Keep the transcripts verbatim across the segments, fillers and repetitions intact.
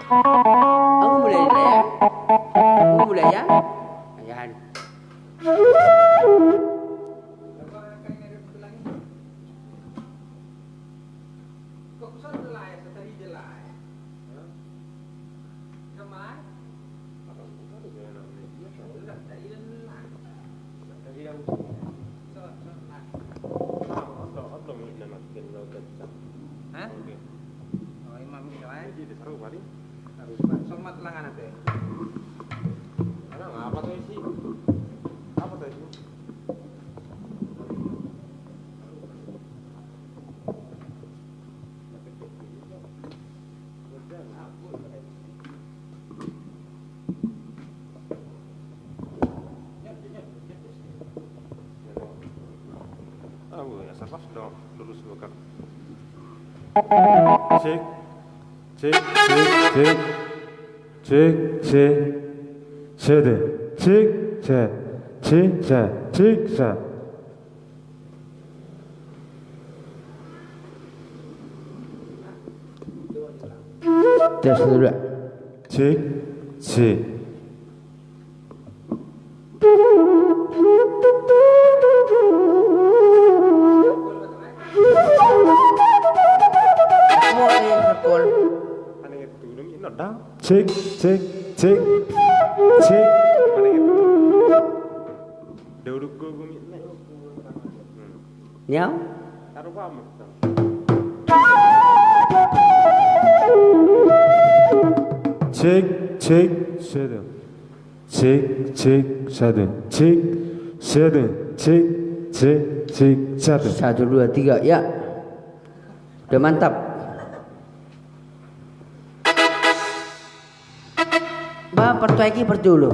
Kamu mulai ya? Kamu mulai ya? Ayan. Hah? Oh, ima mik doai. Jadi, di taruh paling. Harus, Pak. Somat langan ate. Ada apa tuh isi? Apa tuh isi? Cek, cek, cek, cek. Cek, cek. Sede. Cek, cek. Cek, cek. Cek, cek. Tes dulu. Cek, cek. Cek, cek, cek, cek. Niau? Cek, cek, sede. Cek, cek, satu. Cek, satu. Cek, cek, cek, satu. Satu, dua, tiga, ya. Udah mantap. Ba, partuaiki parjolo.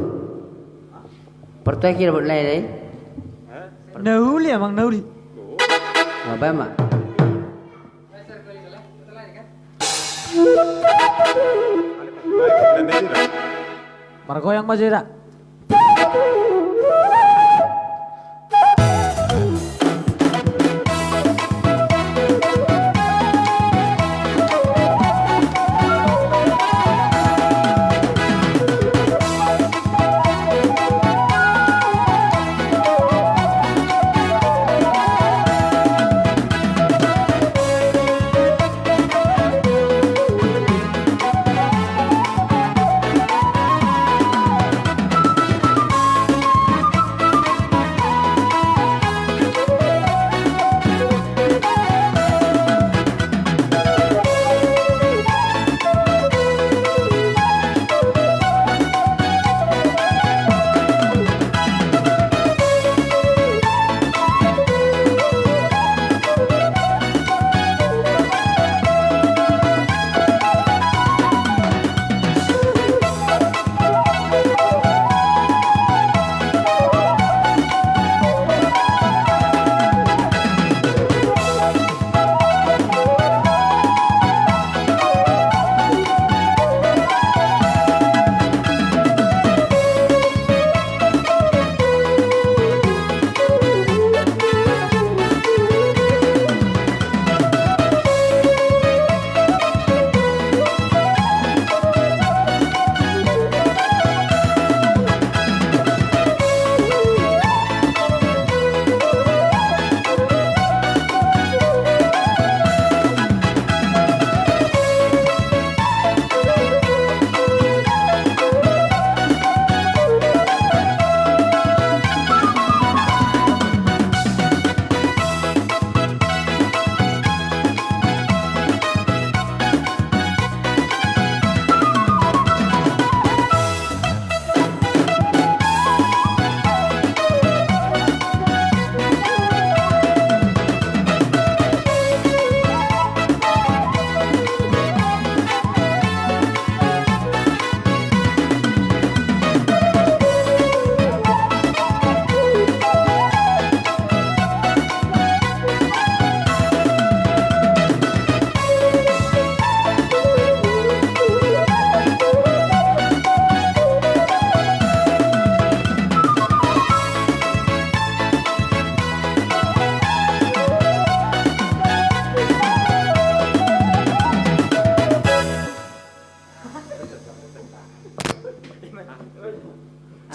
Partuaiki dapot nai, nai. Na uli, amang, na uli. Ba, ba, ma. Margoyang ma jeda.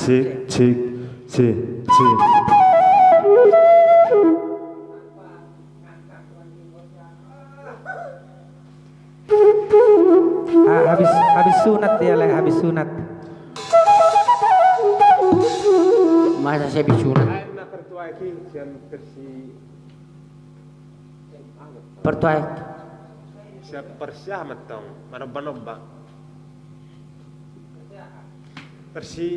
Cek, cek, cek, cek. Ah, habis, habis sunat dia, Lek, habis sunat. Masa saya habis sunat? Partuaek. Siap persiapan tong, manomba-nomba. Persi.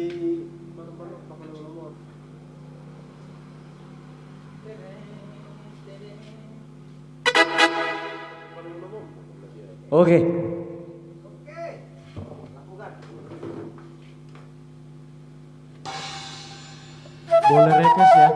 Oke. Boleh request ya.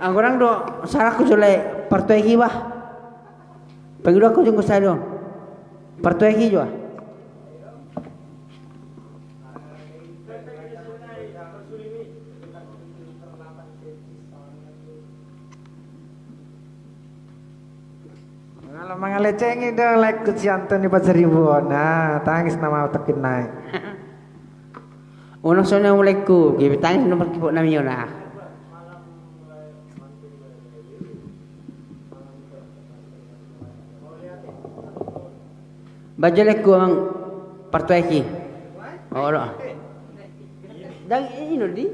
Anggo ndang do saranku jolo i, partuahi bah. Pangidoanku jolo sadia on. Partuahi jo ah. Mangalo mangalecengi do laengku si Antoni Pasaribu on. Nah, tangis nama otak nai. Unang songon i mulaenku, gabe tangis nama parkipok nami on ah. Baen jo laengku amang partuahi. Olo. Ndang i, ino di.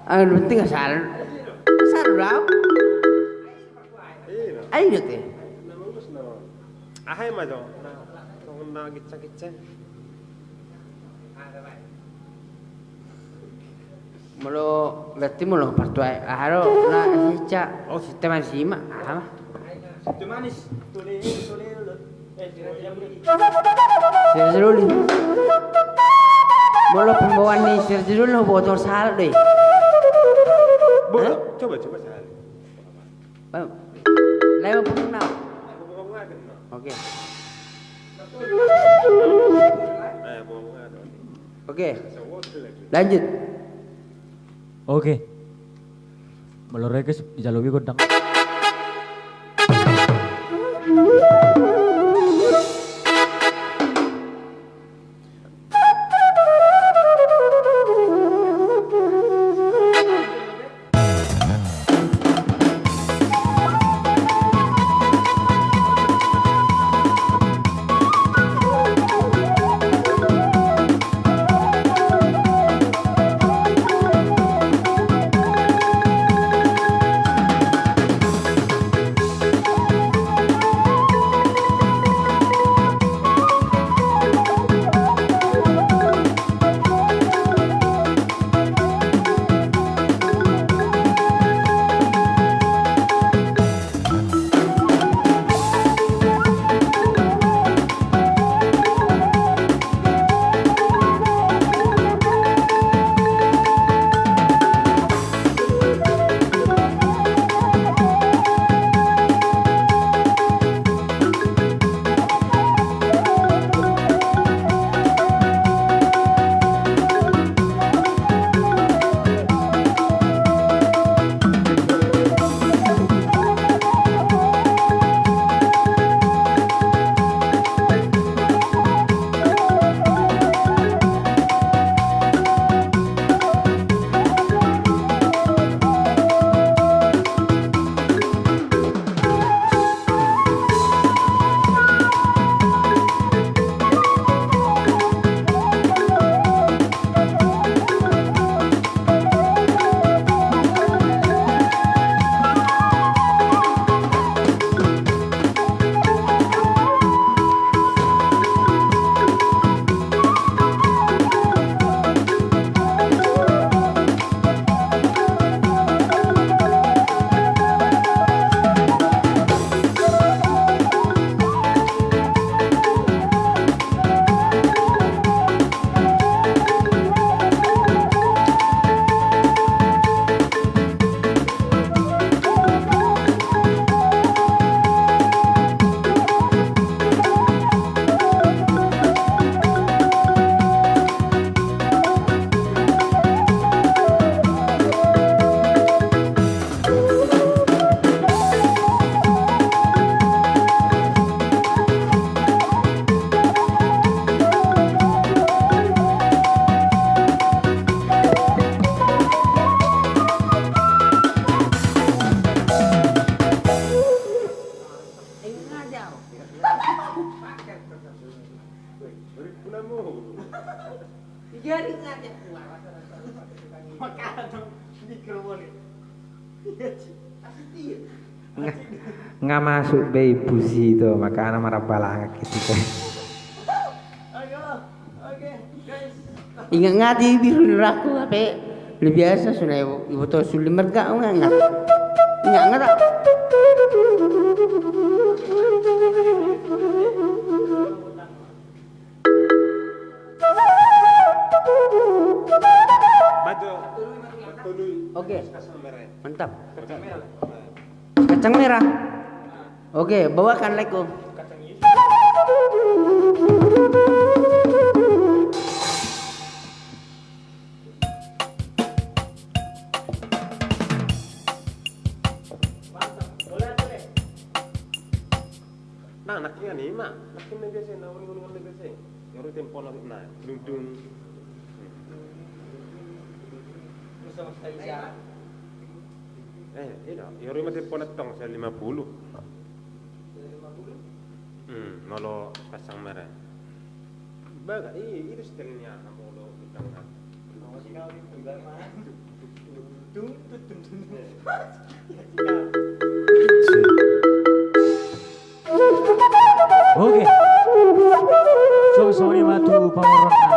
Anu penting asal. Asal do au. Ai do te. Aha i ma jo. Na, na gicca-gicca. Molo berarti molo partuahi aha do na sica. Oh, si teh manis i ma aha ma. Si teh manis. Sirjululi. Molo pembawaan ni Sirjululi na botol salah do i. Coba coba salah. Lae ma pungna. Oke. Oke. Lanjut. Oke. Molo request dijalo be gondang. Nga, nga masuk be i pusi to, makana marabbalangan kita. Ingat nga di biru raku ape. Lebih biasa sudah ibu, ibu tahu sulit merga nga nga. Ingat nga tak? Oke. Mantap. Kacang merah. Oke, bawakan lagi. Nah, nangkin i ma, nangkin na biasa, na uring-uringan na biasa. Ia ro tempo na dung dung. Eh, iya, ia ro ma tempo na tong, saya lima puluh. Hmm, molo kacang merah. Baga, i, i do setelnya, molo bintang kan. Oke. Songon i ma tu pangorotna.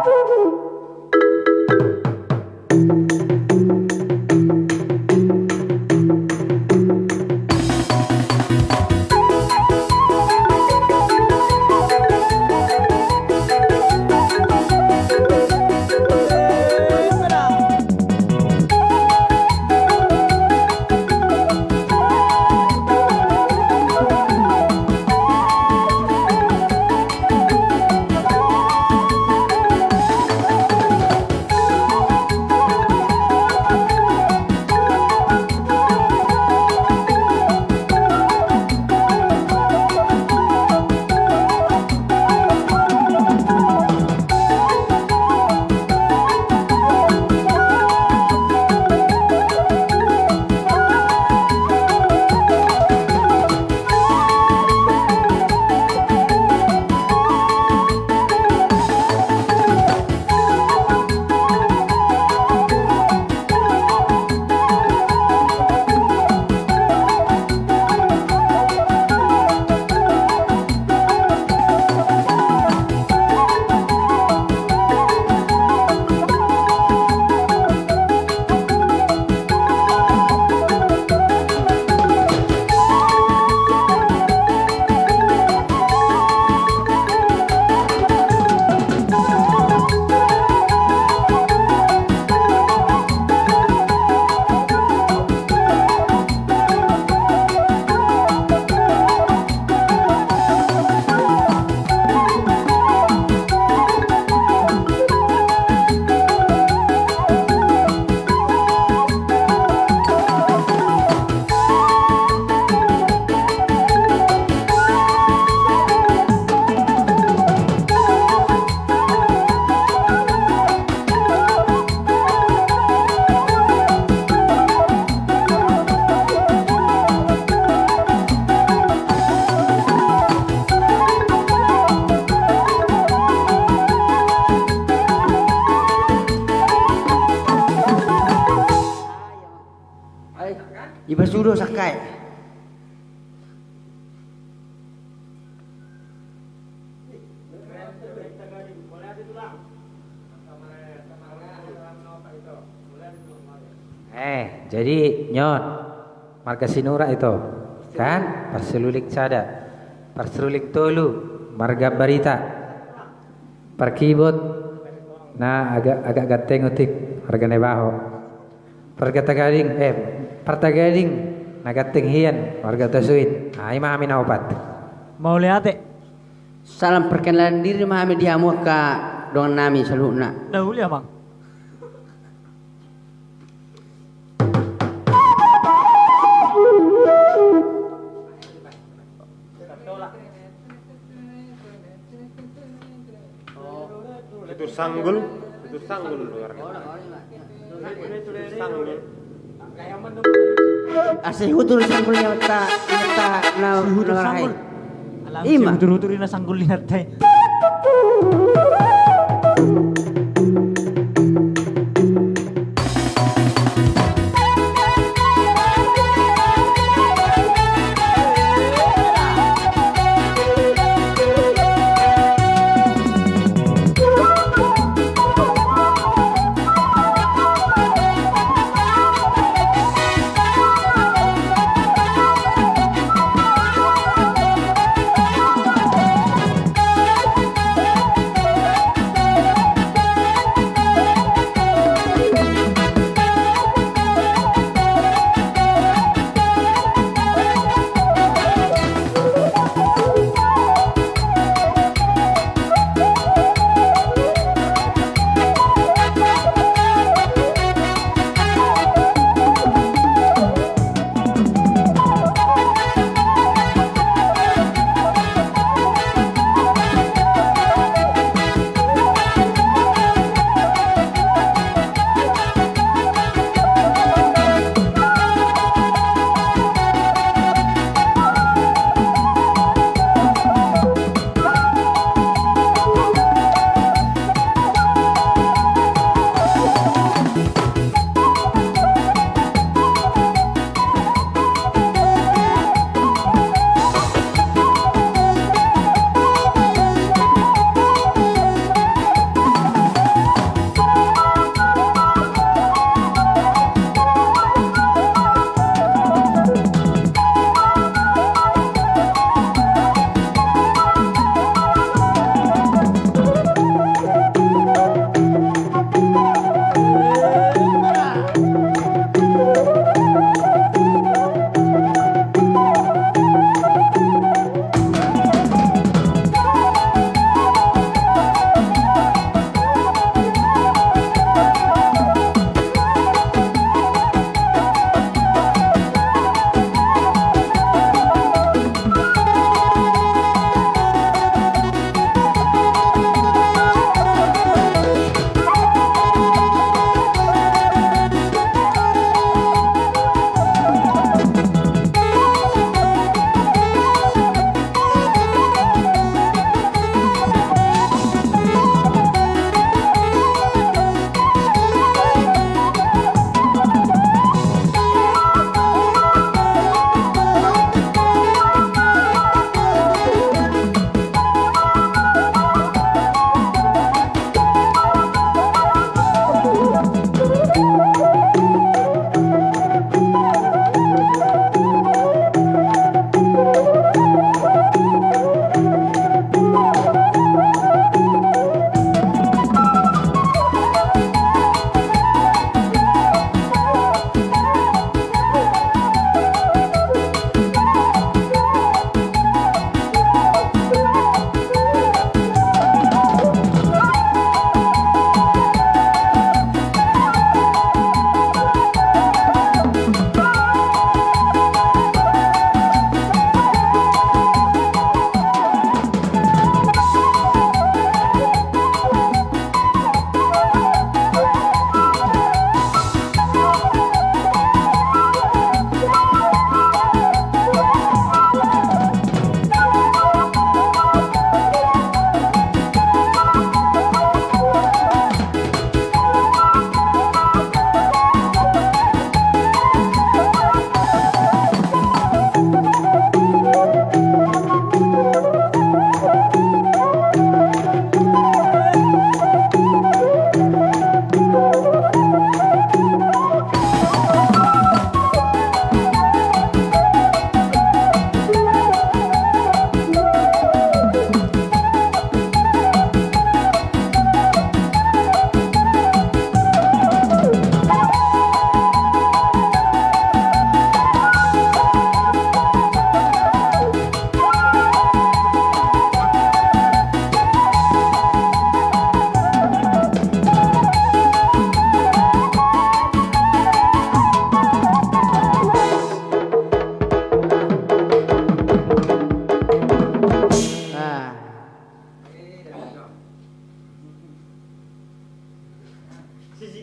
Ai, dipasuo do sangkap. Eh, jadi nion, marga Sinurat ito, kan? Parsiruling sada, parsiruling tolu, marga Barita, parkibot na agak, agak ganteng otik, marga Nebaho. Pargatagading, eh, partagading na ganteng hian, marga Tasuin. Ah, i ma hami na opat. Mauliate. Salam perkenalan diri ma hami di hamu angka dongan nami saluhutna. Dahulu ya, Bang. Tutur Sanggul, Tutur Sanggul luarna. Tutur Sanggul. Asi Tutur Sanggul ni ta, ta na, si Tutur Sanggul. Ima. Si Tutur, Tutur ina Sanggul ni ta.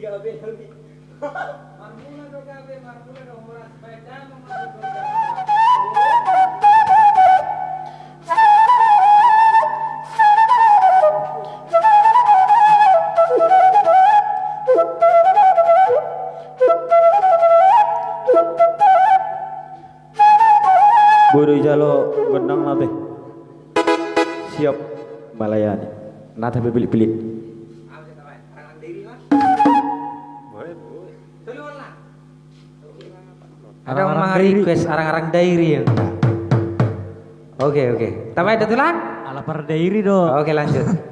Boi do dijalo gondang na te. Siap melayani. Na te pe pilit-pilit. Ada orang request arang-arang Dairi ya. Oke, oke. Tamba da tulang? Ala par Dairi do. Oke, lanjut.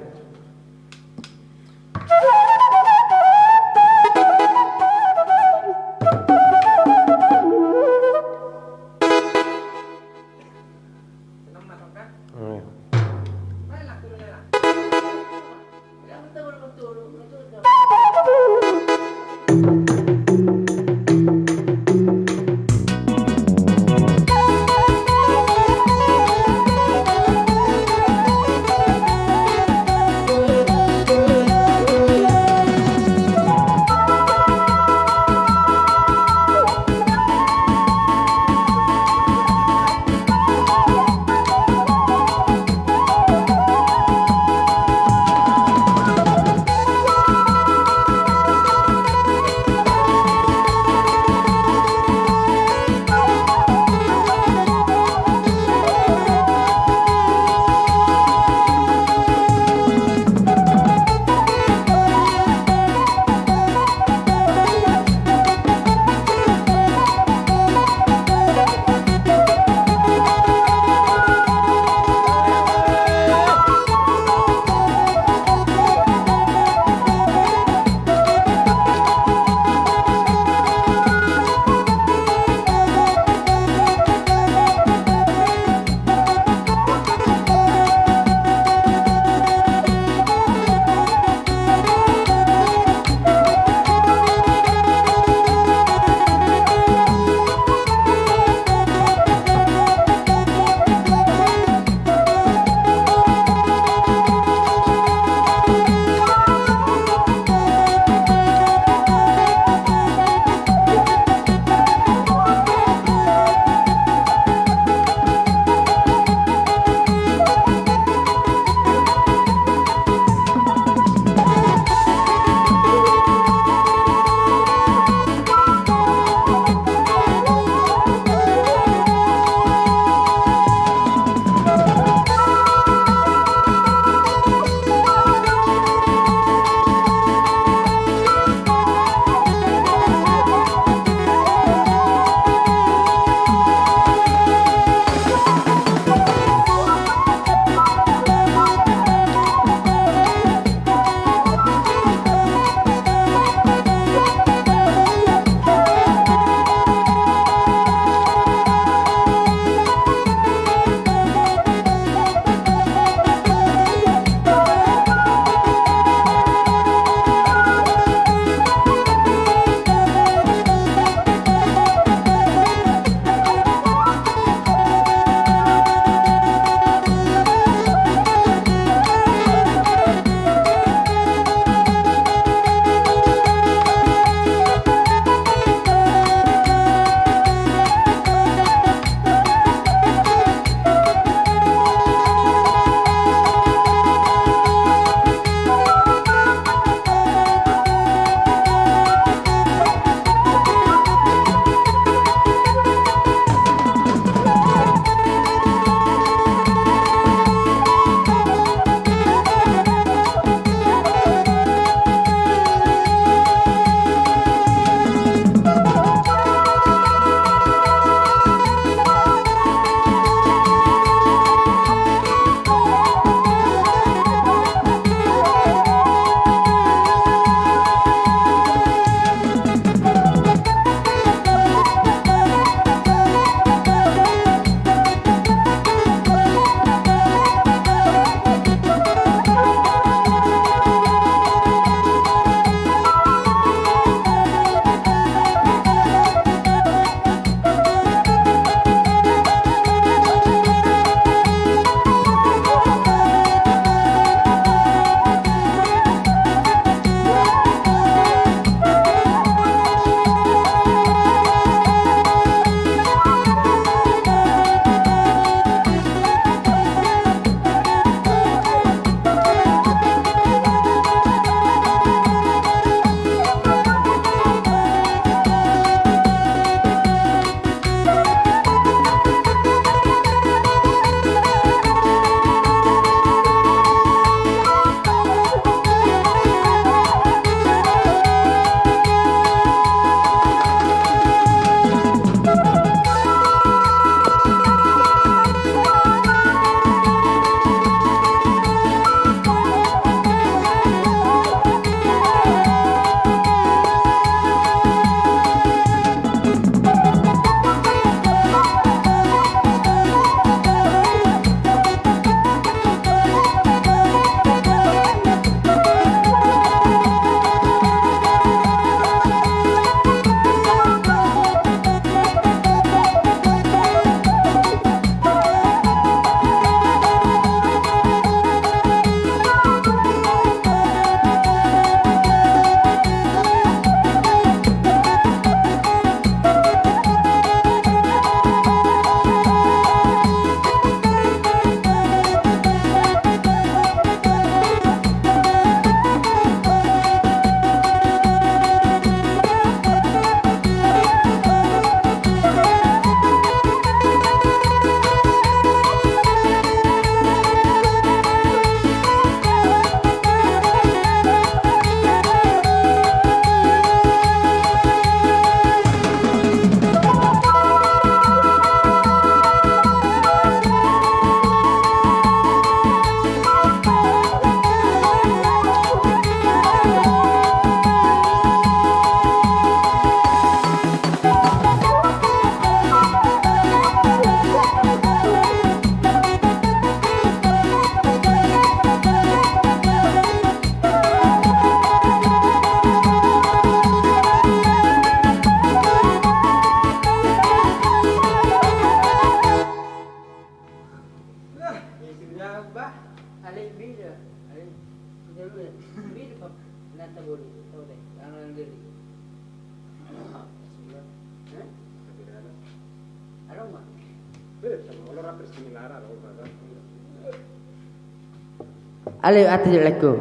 Ale, ate jelekku.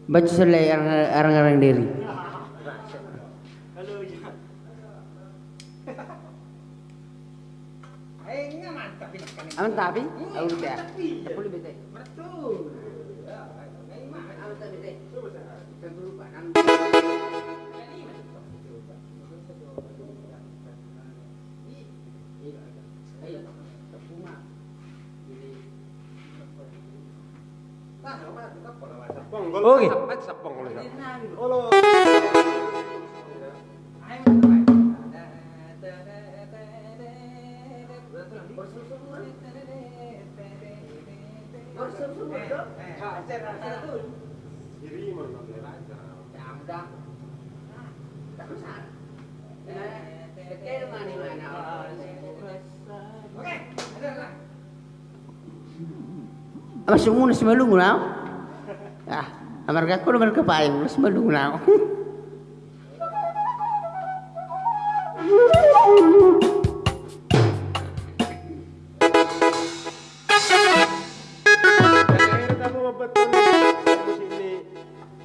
Baca sele arang-arang diri. Aman tapi? Aman tapi? Aman tapi? Aku lebih teh. Betul. Aman tapi teh. Coba saya. Saya lupa. Oke. Masuk muna si malungun au. Ah, amarga aku marga payu, muna si malungun au.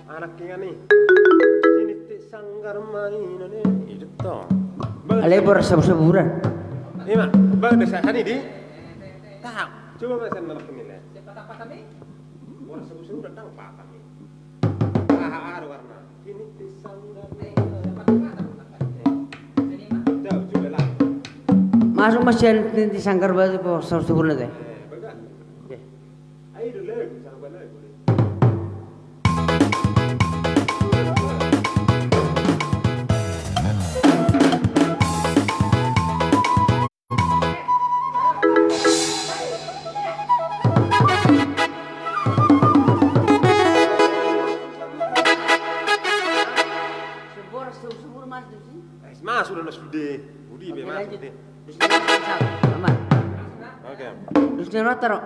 Anak kingan i. Sini ti sanggar mainan i. Itu to. Ale boras sabur-saburan. Ima, bang desa hani di. Tahu. Coba bang sana nak penilai. Boras sabur-saburan tang apa kami. Aha aru warna. Sini ti sanggar. Tahu coba lah. Masuk masian ti sanggar batu boras sabur-saburan teh. Eh, baga. Oke. Mas, sudah, sudah. Budi, oke, mas, lanjut. Budi. Aman. Oke. Terus dia rotor.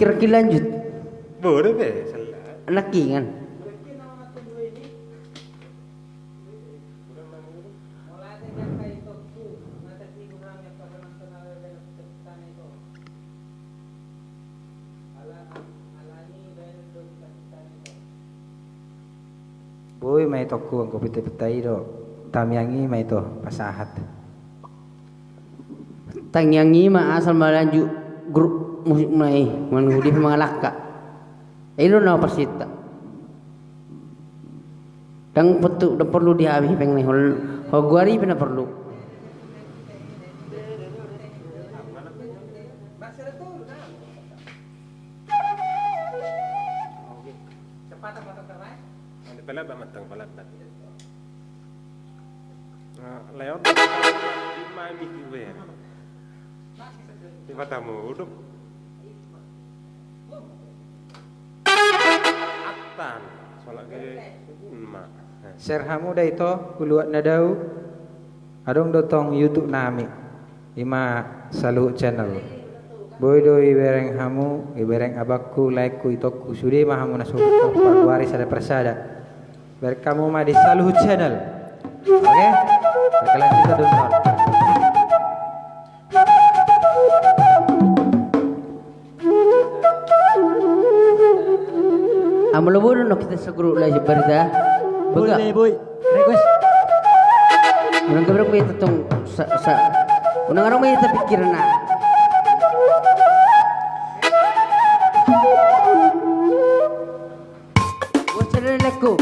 Kira ki lanjut. Boleh be. Nangkingan. Boi ma i tongku anggo pita-pita i do. Tangiang i ma i to pasahat. Tangiang i ma asal ma lanjut grup musik ma i manguhudi pe mangalangka. I do na pasinta. Ndang perlu, ndang perlu di hami hepeng na i hol, hoguari pe na perlu. Pelebat mantang, pelebat. Leon. Di mami kiwer. Di matamu uduk. Atan. Soalnya ma. Share hamu da ito, uluat na dao. Adong do tong YouTube nami. Ima Saluhut Channel. Boi do ibereng hamu, ibereng abangku, laengku, itongku, sude ma hamu na sungkun paguari sada persada. Bereng hamu ma di Saluhut Channel. Oke? Berkelanjutan dulu. Amolo bodo no kita seguru lai barita. Bega. Boi, boi. Request. Unang gabrang beta tong sa sa. Unang arong beta pikiran na. Bocor dari lekku.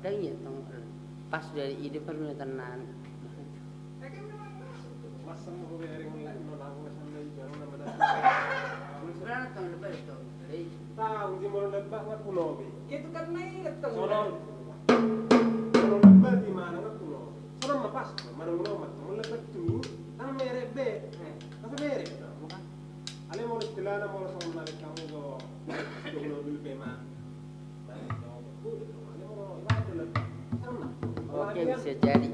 Iya tong, pas dari ide baru na tanang. Masa mau gue ring online, mau nanggung sampai jarang nama datang. Sebenarnya tong lebih tong. Tahu di mana lebah nggak kuno be. Itu kan naik tong. Sono. Kalau lebah di mana nggak kuno. Sono mah pas, mana kuno mah. Mau lebah tuh, tanah merek be. Masa merek tong. Ale mau istilahnya mau langsung menarik kamu ke. Kuno dulu be mah. Oke, bisa jadi.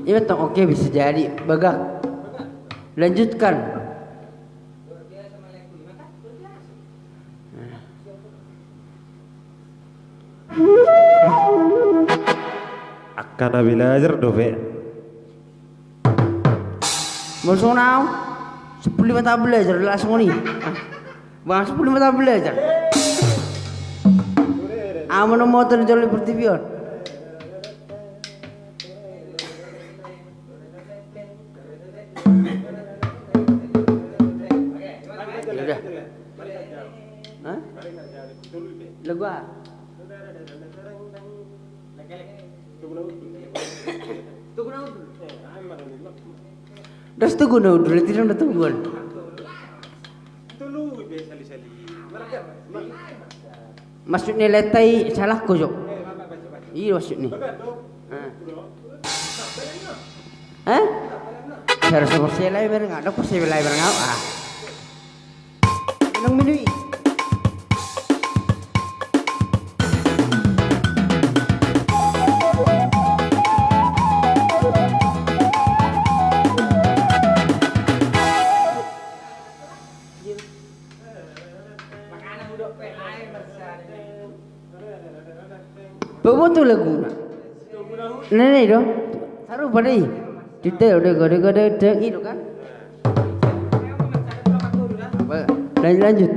Iya tong, oke, bisa jadi. Bagak. Lanjutkan. Angka na belajar dope. Molo songon au, sampulu lima taon belajar, langsung ni. Bang, sampulu lima taon belajar. Au ma na motor jolo di portibi on. Ya udah. Hah? Lagu ah. Das tu guna udul, tidak ada tu guna. Maksudnya letai salah ko jo. Iya maksudnya. Hah? Harus percaya lah, biar nggak ada percaya lah, biar nggak ah. Nang minui. Bobo tu laguna. Nene do. Sarupa dei. Dite udah gode gode deng itu kan. Lanjut lanjut.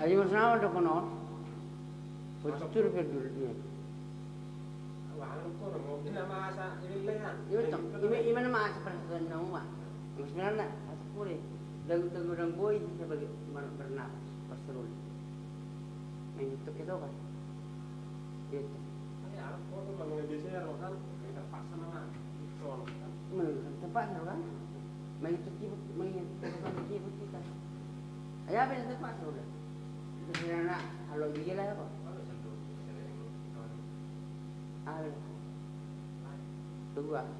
Jadi maksudna apa dok kono? Betul betul dia. Ima, ima nama asa perasaan nama. Maksudna asa pure. Dagu dagu dang boi sebagai bernapas. Pasrul. Main itu kita kan. Gitu. Terpaksa kan? Main terpaksa kan? Main terpaksa kan? Ai apa yang terpaksa udah? Terus ya, nak, kalau gila ya, kok? Ah, iya. Tunggu, ah.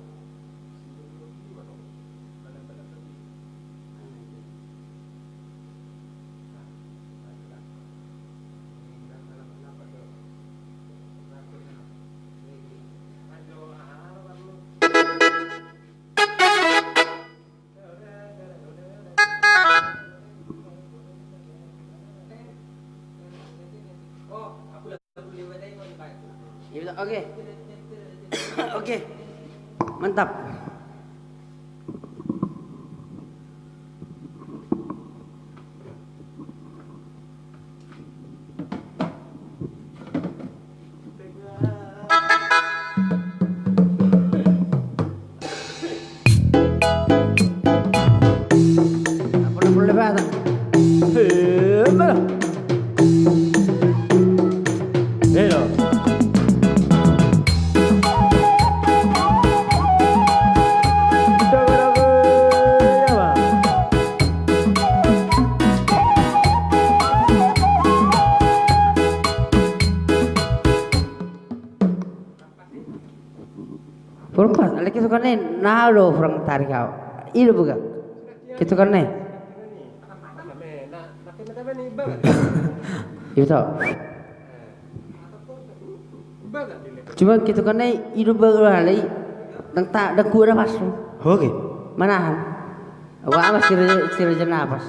Oke. Oke. Mantap. Purpas, ale ketukan ni, na do hurang tarik au. I do boga. Ketukan ni. Iya tau. Cuma ketukan ni, i do boga ale i. Dang ta, dang kuat na pas. Oke. Manahan. Wa ama sira, sira jenapas.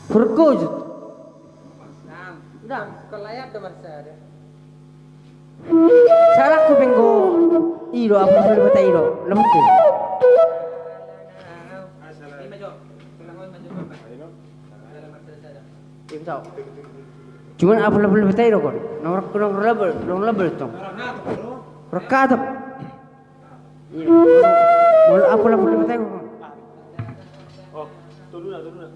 Hurkujut. Salah ku penggo. Ido apa apa bata ido. Lembut. Cuman apa apa bata ido kon. Nomor nomor level, nomor level tong. Rekatep. Iya. Molo apa lah perlu bertanya. Oh, tunggu lah, tunggu lah.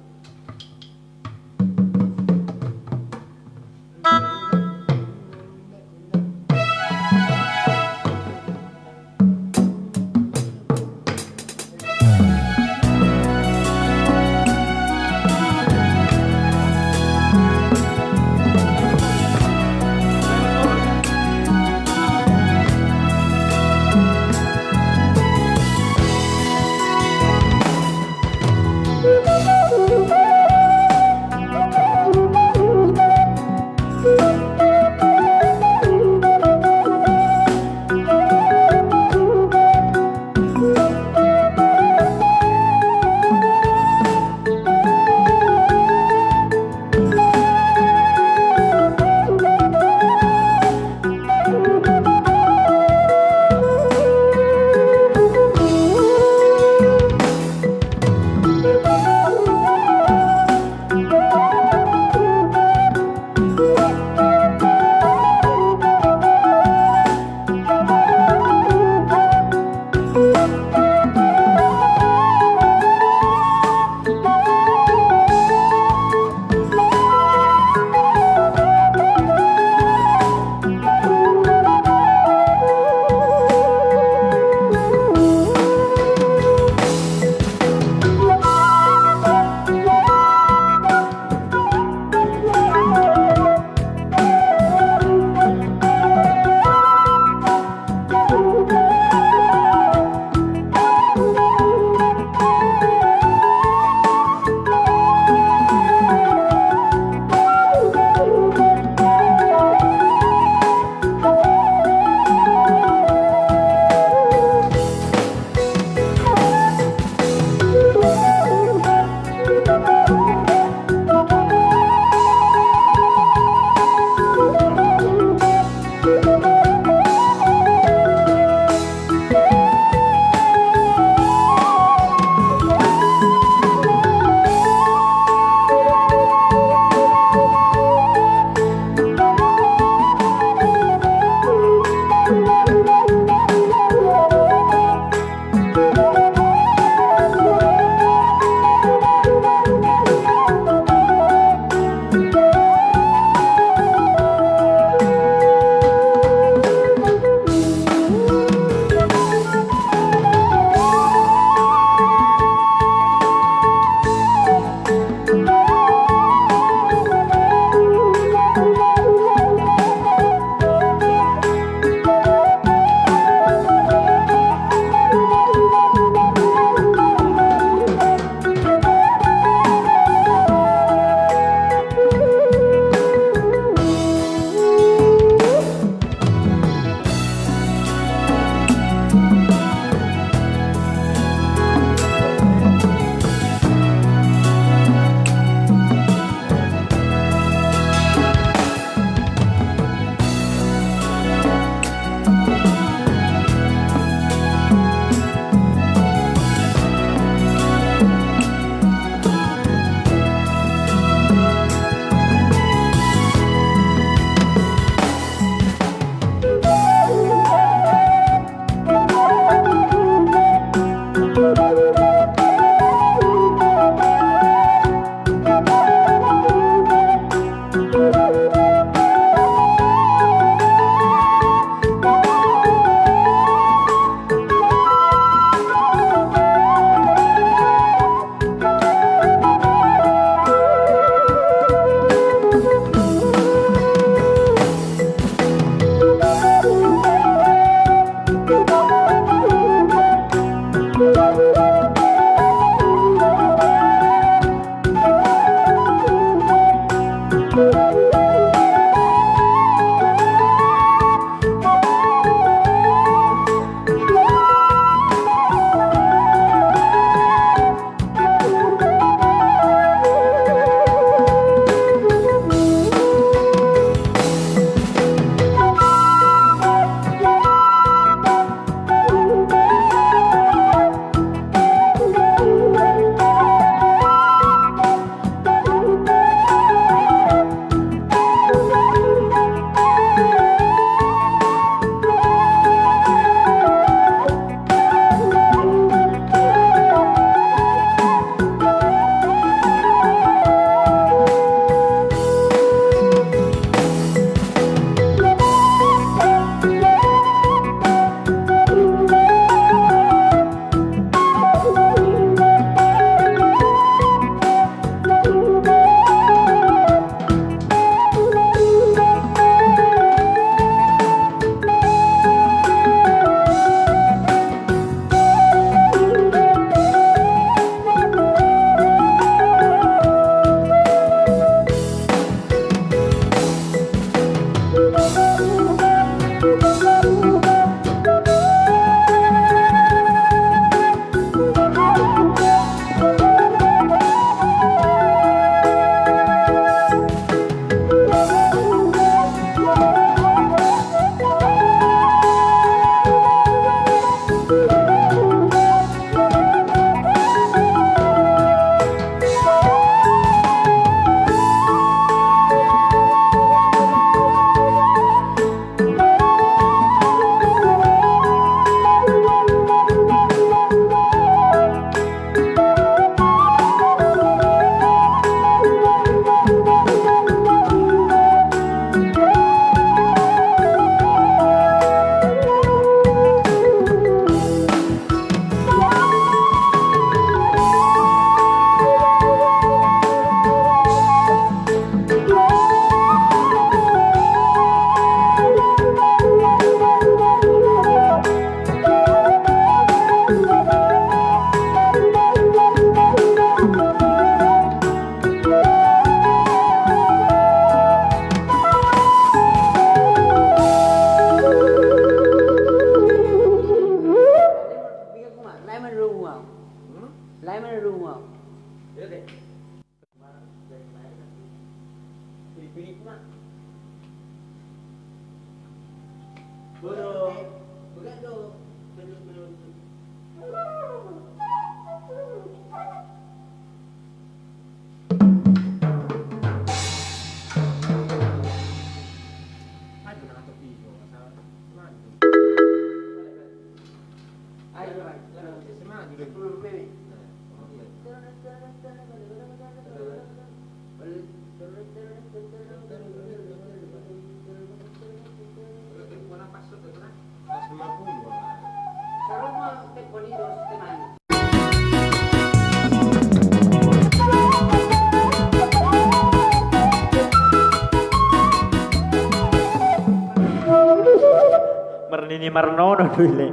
Marnini marnono do i le.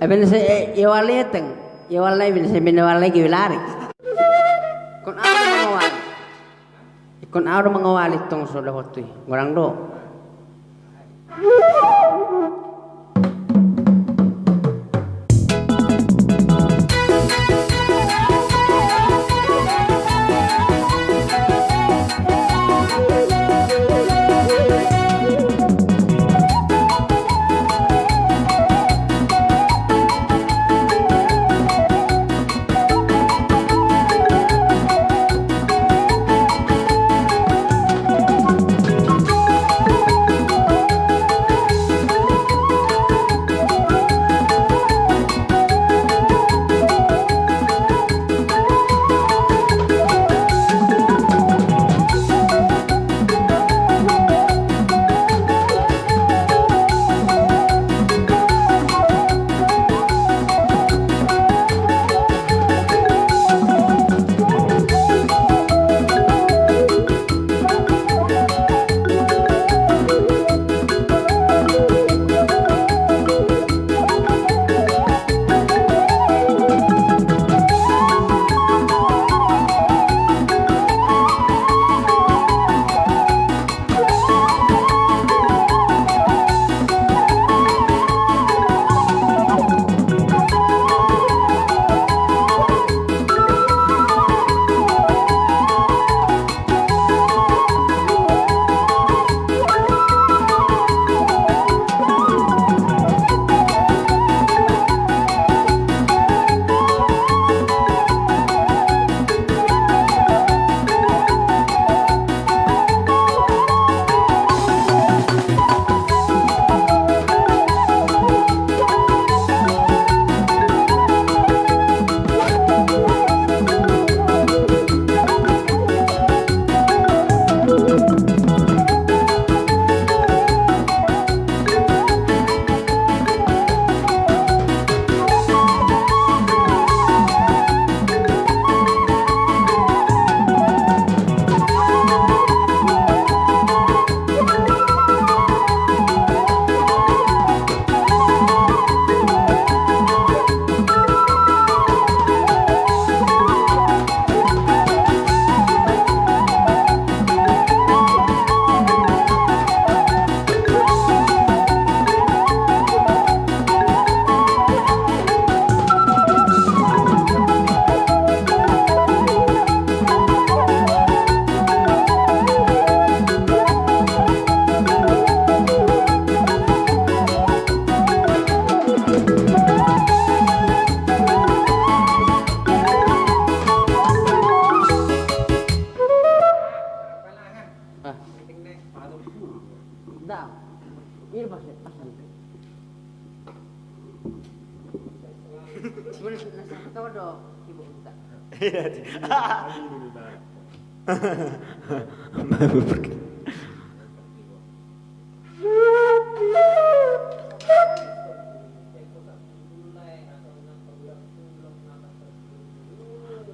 Ebe na se ia wali eteng. Ia wali ebe na se mena wali ge wilari. Kon au do mangawali. Kon au do mangawali tong so dohot tu i. Godang do.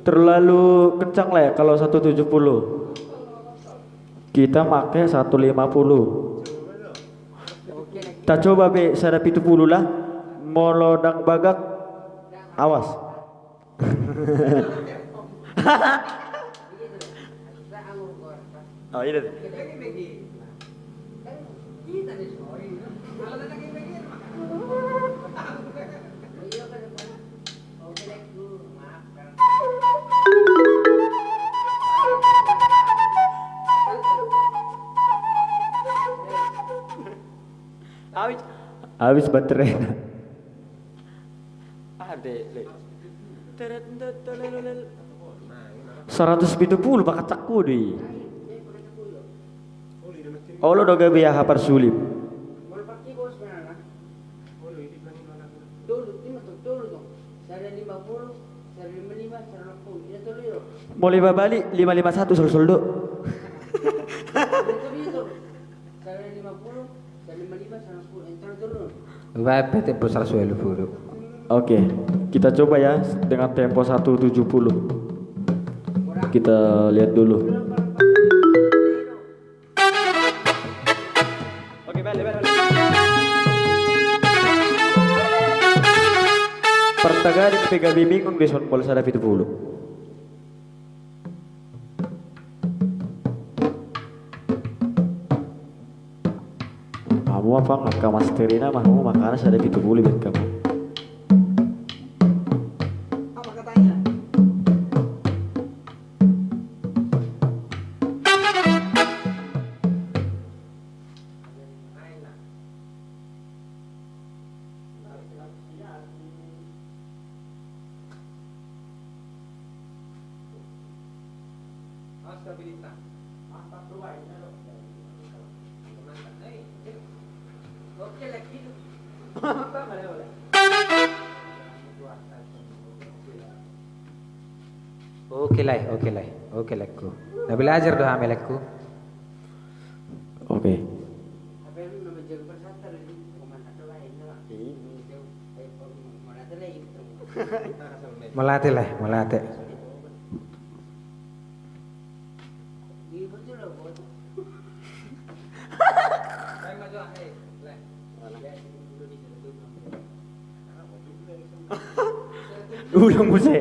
Terlalu kencang lah ya kalau seratus tujuh puluh. Kita make seratus lima puluh. Ta coba be sada pitu puluh lah. Molo ndang bagak, awas. Oh, iya deh. Habis. Habis baterainya. Ade, le. Saratus pitu pulu, bakacak kudi. Olo do gabe aha parsulim. Molo ibabali lima lima satu solsol do. Baik, P T P seratus dua puluh. Oke, kita coba ya dengan tempo satu tujuh puluh. Kita lihat dulu. Oke, balik, balik, balik. Partagari pe gabe bingung di son bola sada pitu puluh. Hamu apa angka master i nama hamu makana sada pitu puluh bet kamu. Oke lah, oke lah, oke lah ku. Na belajar do hami lah ku. Oke. Mauliate lah, mauliate. Ulang muse.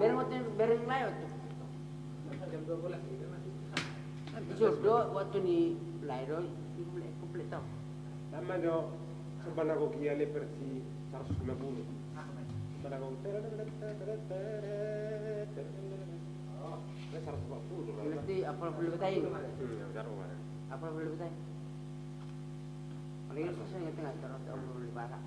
Bereng waktu, bereng lae waktu. Jor do waktu ni lae do, i komplit, komplit tau. Sama do, sebenarnya kok iya le versi seratus lima puluh. Sebenarnya kok, eh, seratus empat puluh, berarti apal puluh betai. Hmm, ya, udah, udah. Apal puluh betai. Paling susah yang tengah, terus apal puluh betai.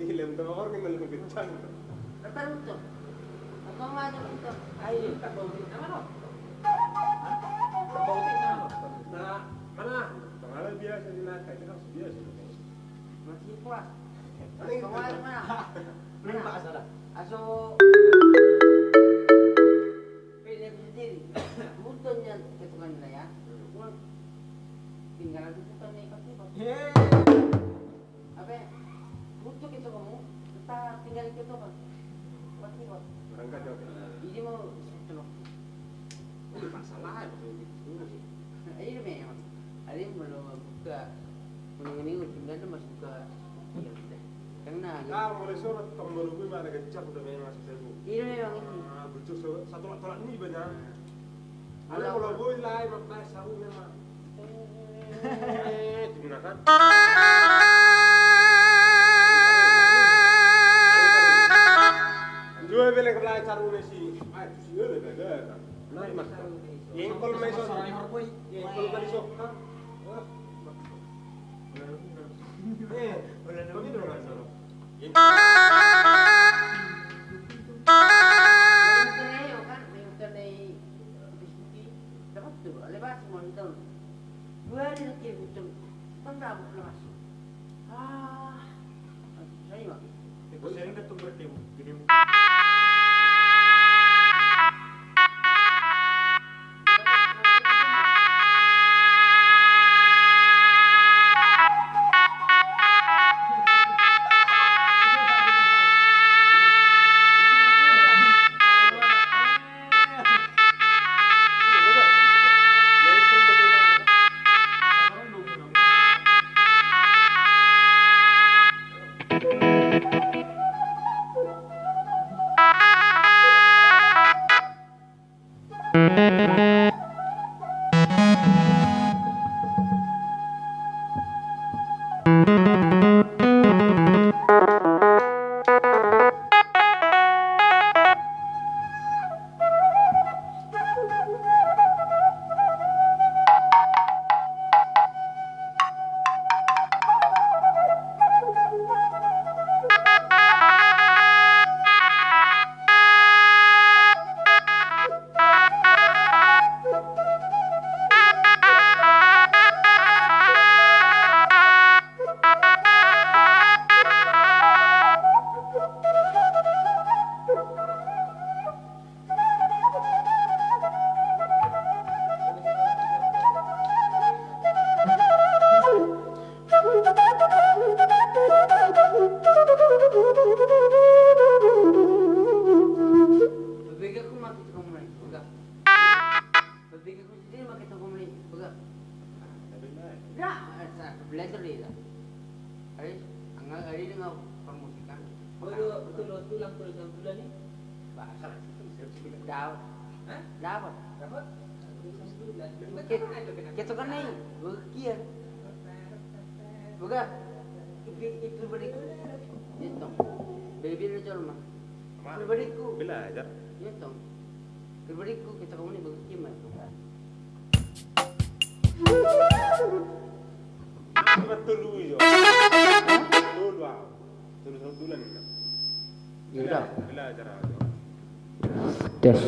Lem tokor ni lem kencang. Apa runtut? Apa madu runtut? Ayo, tak bau di nama lo. Hah? Tak bau di nama lo. Nah, mana? Pengalah biasa di nata, itu kan biasa. Masih kuat. Pengalah mana? Mana? Aso. Pede sendiri. Butuhnya ketukannya ya. Tinggal aku bukan nih pasti. Apa? Butuh kita kamu, kita tinggal kita, Bang. Buat ini, Bang. Berangkat, oke. Ini mau, ini masalah, ya, betul gitu. Ini memang. Ada yang belum buka. Mending ini tinggal tuh masuk ke, iya, udah. Karena, ah, mulai sore, tahun baru gue mana gejak udah memang masuk saya, Bu. Ini memang ini. Ah, betul, satu tolak ini banyak. Ada kalau boy lah, emang pas saru memang. Eh, gimana kan? Dua belek lah saru nasi. Ah, itu sih, eh, beda, beda. Nah, mas. Yang kalau main soal, yang kalau tadi sok, kan? Eh, boleh dong. Ini dong, kan? Dapat tu, ale basi mo hita on. Dua hari lagi betul. Kan dapat lepas. Ah, saya mah. Itu sering datang bertemu, jadi Belajar dia. Ari, angga ari dengan permusikan. Bodo, betul lo tulang tulis enam bulan nih. Bahasa. Dapat. Hah? Dapat. Dapat? Kita kan nih, bagian. Boga, itu, itu beriku. Itu. Bebir jolma. Pribadiku. Belajar. Iya, tong. Pribadiku, kita kamu ni bagi kima itu kan. Cuma tolu jo. Tolu ah. Tolu satu bulan ini. Ya udah. Belajar. Tes.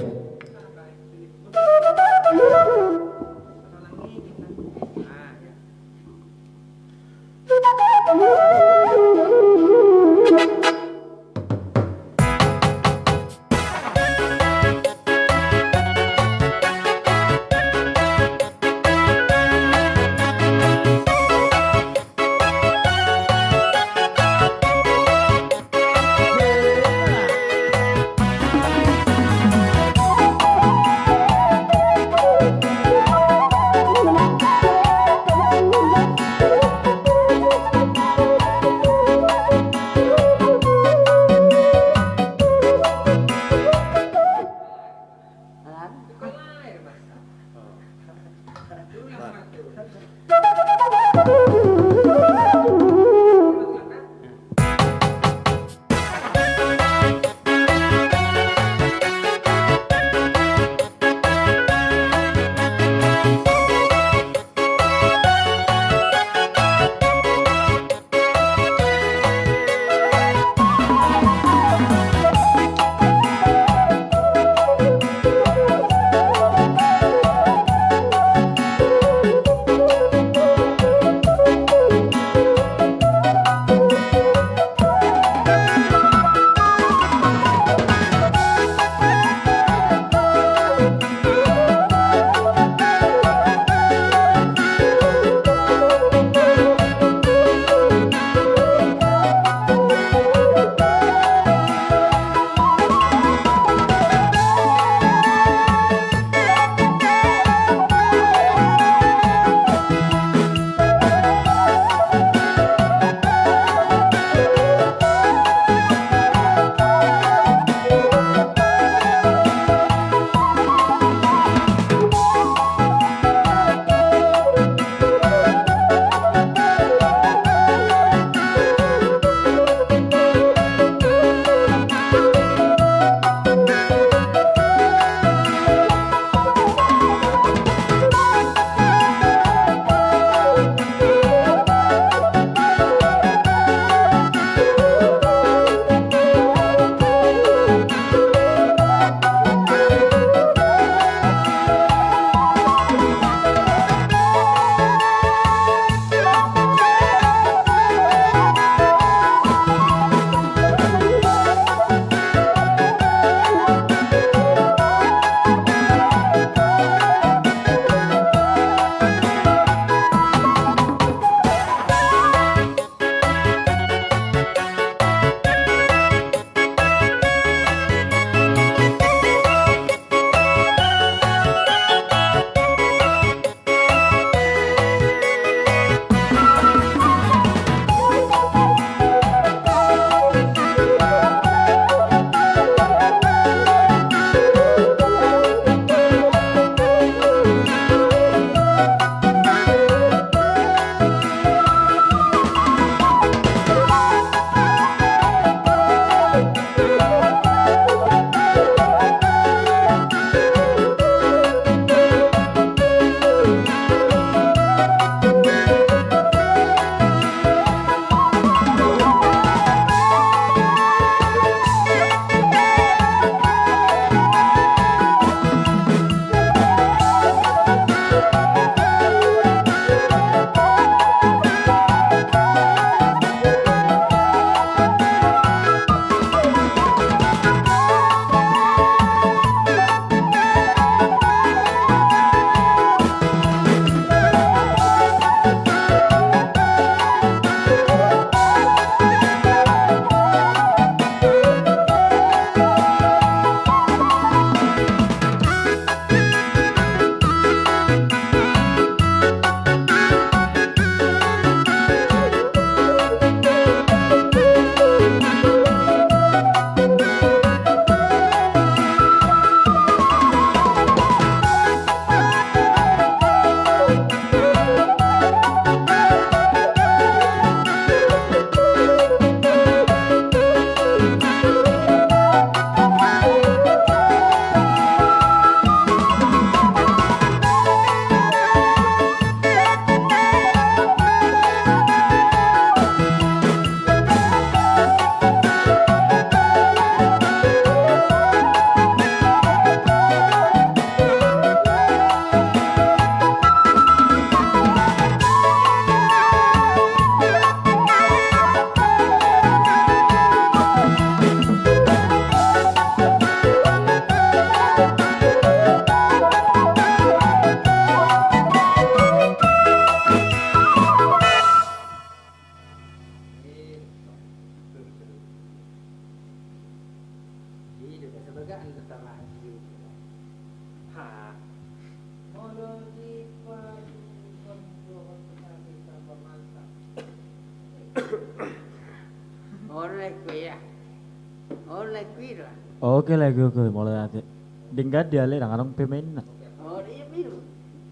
Oke lagi, oke, mulai ate. Denggan dia le, nang adong pemainna. Oh, iya, minum.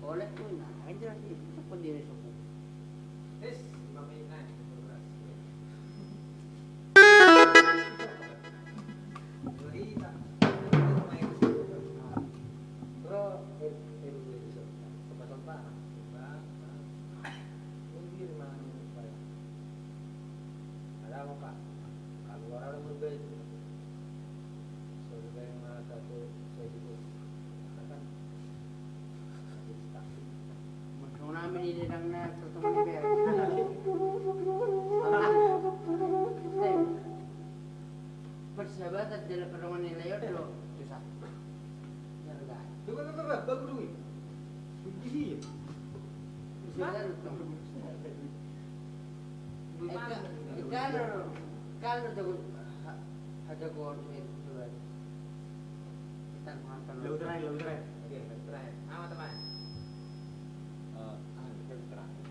Oleh tu, nah, kan jelas dia, itu pun dia sopo. Persahabatan dalam pertemuan nilai do susah. Coba, coba, coba, bagus dulu. Bisa. Kalau, kalau jago, ha-, jago, coba. Kita makan. Lagu terakhir, lagu terakhir. Oke, lagu terakhir. Apa, teman? Eh, ah, lagu terakhir.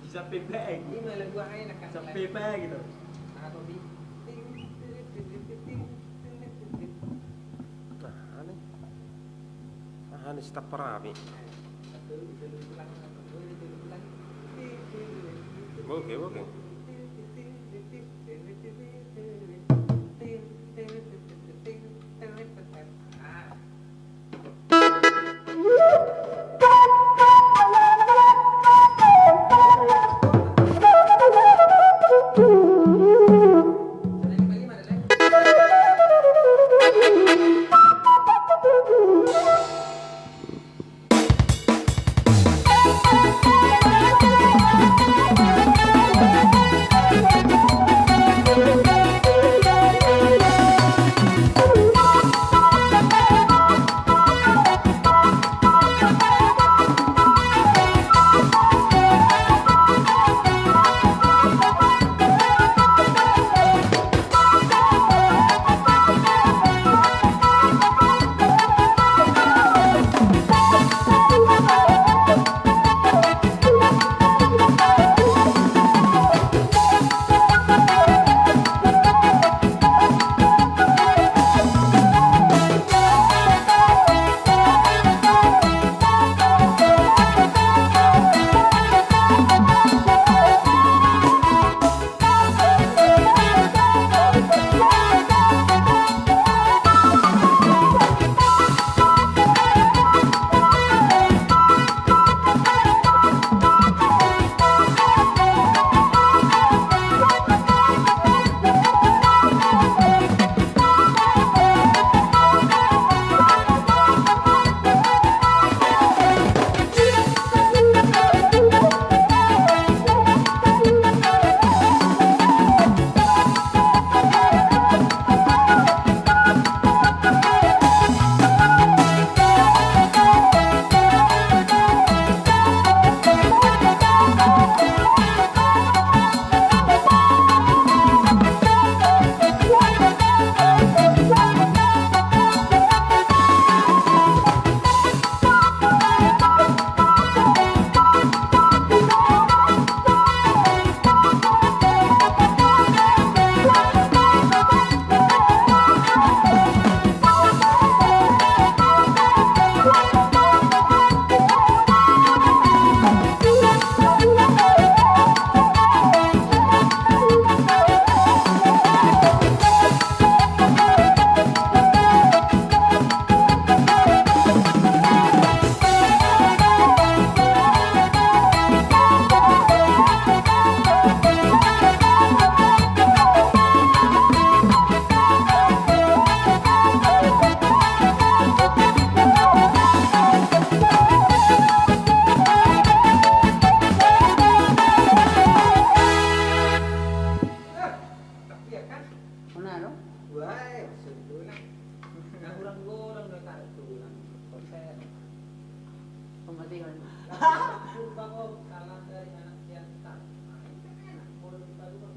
Bisa bebek. Ini malah gua enak kan. Bisa bebek gitu. Atau di Nah, ini. Ah, ini stop parabi. Oke, oke.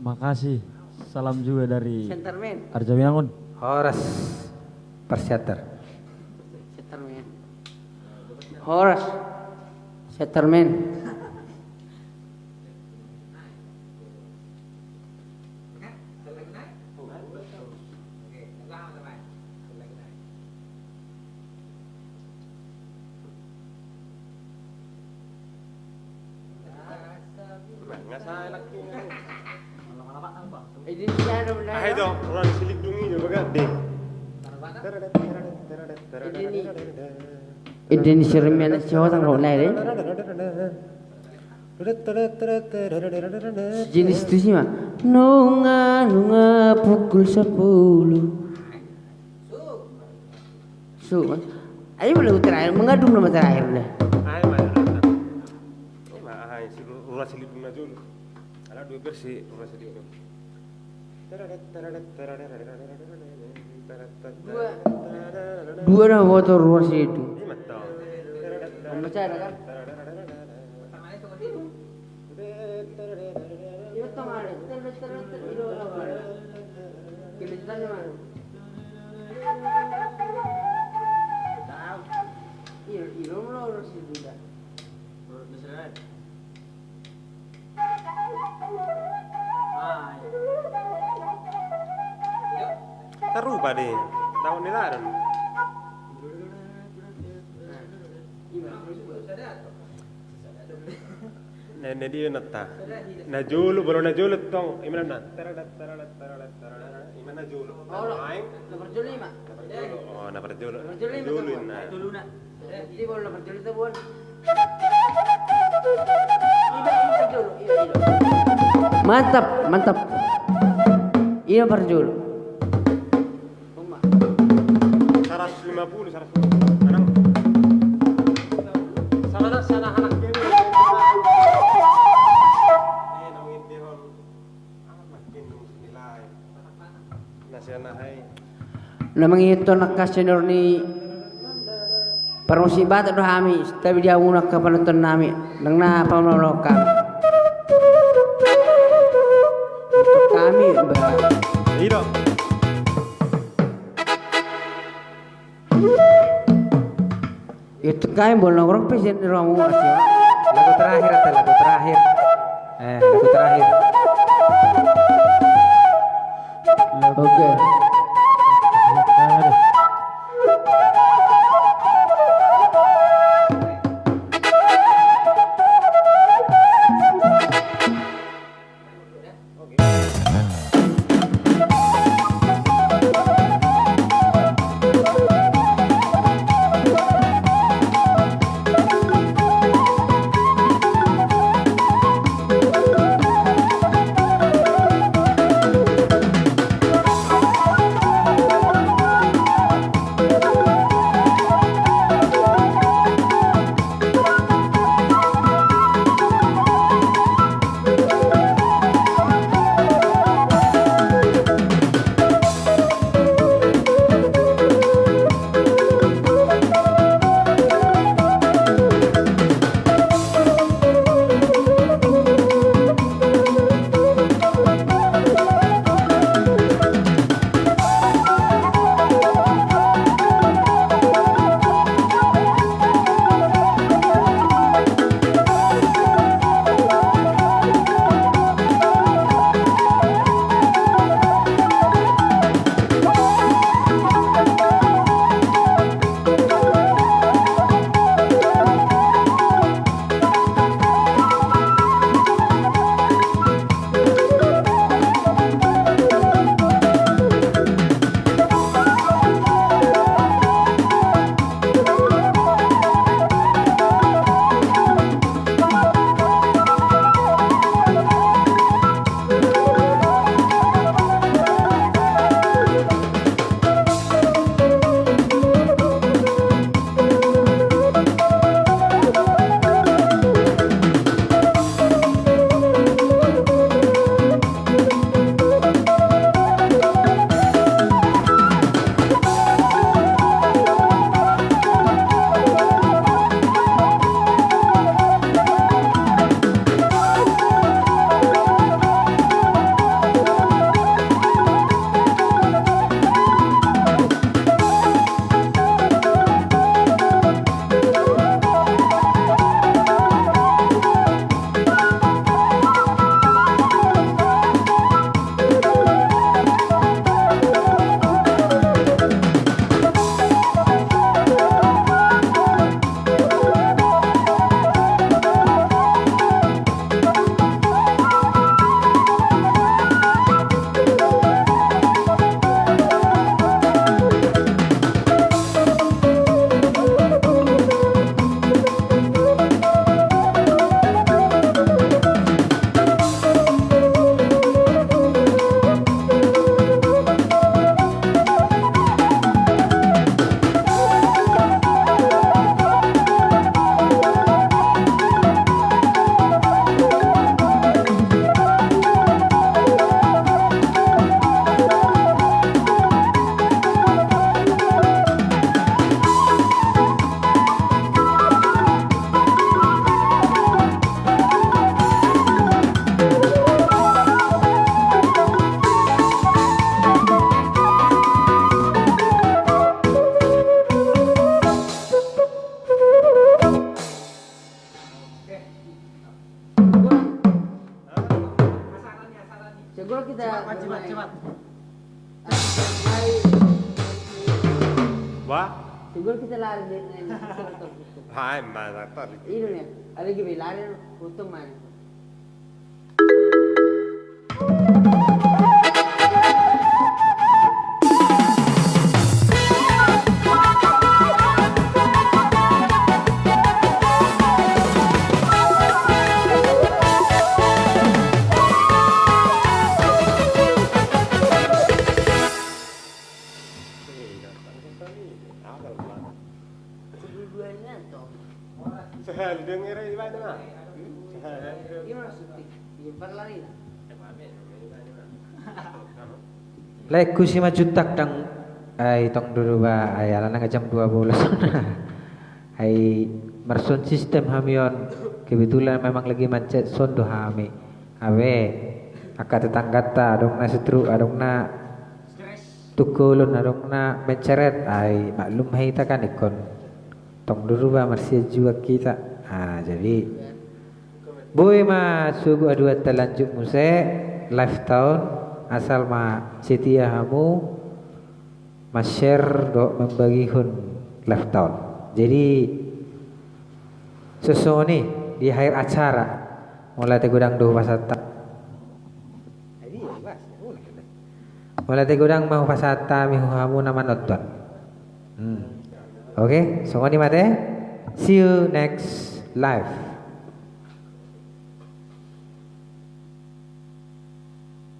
Makasih. Salam juga dari Sentermen. Arjawinangun. Horas. Persiater. Sentermen. Horas. Sentermen. Aha itu, ruas Silindung i do, bagak de. Ede ni, ede ni sirmian si Hotang ro nai de. Sejenis tu si ma. Nunga, nunga pukul sepuluh. Su, ai ma lagu terakhir, mengadu nama terakhir dah. Ai ma, ai ma, ai si ru-, ruas Silindung na jolo. Ala dua versi ruas Silindung. Dua. Dua na boto ruas itu. Ima tau. Pemecah kan? Iya, tong ada. Ter, ter, ter, ter, ilo, ilo, ilo. Kelihatannya mana? Tahu. Ilo, ilo, ilo, ilo, si Buddha. Menurut Mesra. Ah, iya. Tarupa de. Tahu ni laran. Nah, nah, dia nata. Na jolo, baru na jolo tong. Ima na. Taradat, taradat, taradat, taradat. Ima na jolo. Oh, na parjolo ima. Na parjolo. Oh, na parjolo. Na parjolo ima. Na jolo tong, ima. Na jolo na. Jadi, baru na parjolo itu, Bun. Ima, ima parjolo. Ima, ima. Mantap, mantap. Ima parjolo. Saratus lima puluh, saratus lima puluh. Anang. Sama anak, sama anak. Eh, nang ini hon. Amat makin nilai. Nasihat na hai. Na mangihuthon angka senior ni parmusik Batak do hami, tabi di hamu angka panonton nami, nang na pamolohon hami. Hami, ba. Ido. Itu kai bolong rok pe sian ruang uas ya. Lagu terakhir, apa lagu terakhir? Eh, lagu terakhir. Oke. Cepat. Wah. Tinggal kita lari dari, dari, dari, dari, dari. Hai, mana tadi? Ini nih, ada lagi lari, untung mana? Sehari dia ngira di mana, Mak? Sehari. Lae, husi ma jutak dang, ai tong do ba, ai ala nang jam dua belas. Ai marsound system hami on, kebetulan memang lagi mancet sound do hami. Abe, angka tetanggata, adong na setruk, adong na tungkolon, adong na menceret, ai maklum hita kan ingkon. Tong do ruba marsian juak hita. Ah, jadi boi ma sogot haduanta lanjut muse live ta on, asal ma setia hamu ma-share dohot mambagihon live ta on. Jadi songon i di akhir acara, molo ate godang do hupasahat hami. Molo ate godang ma hupasahat hami tu hamu na manonton. Hmm. Oke, songon i ma ate. See you next live.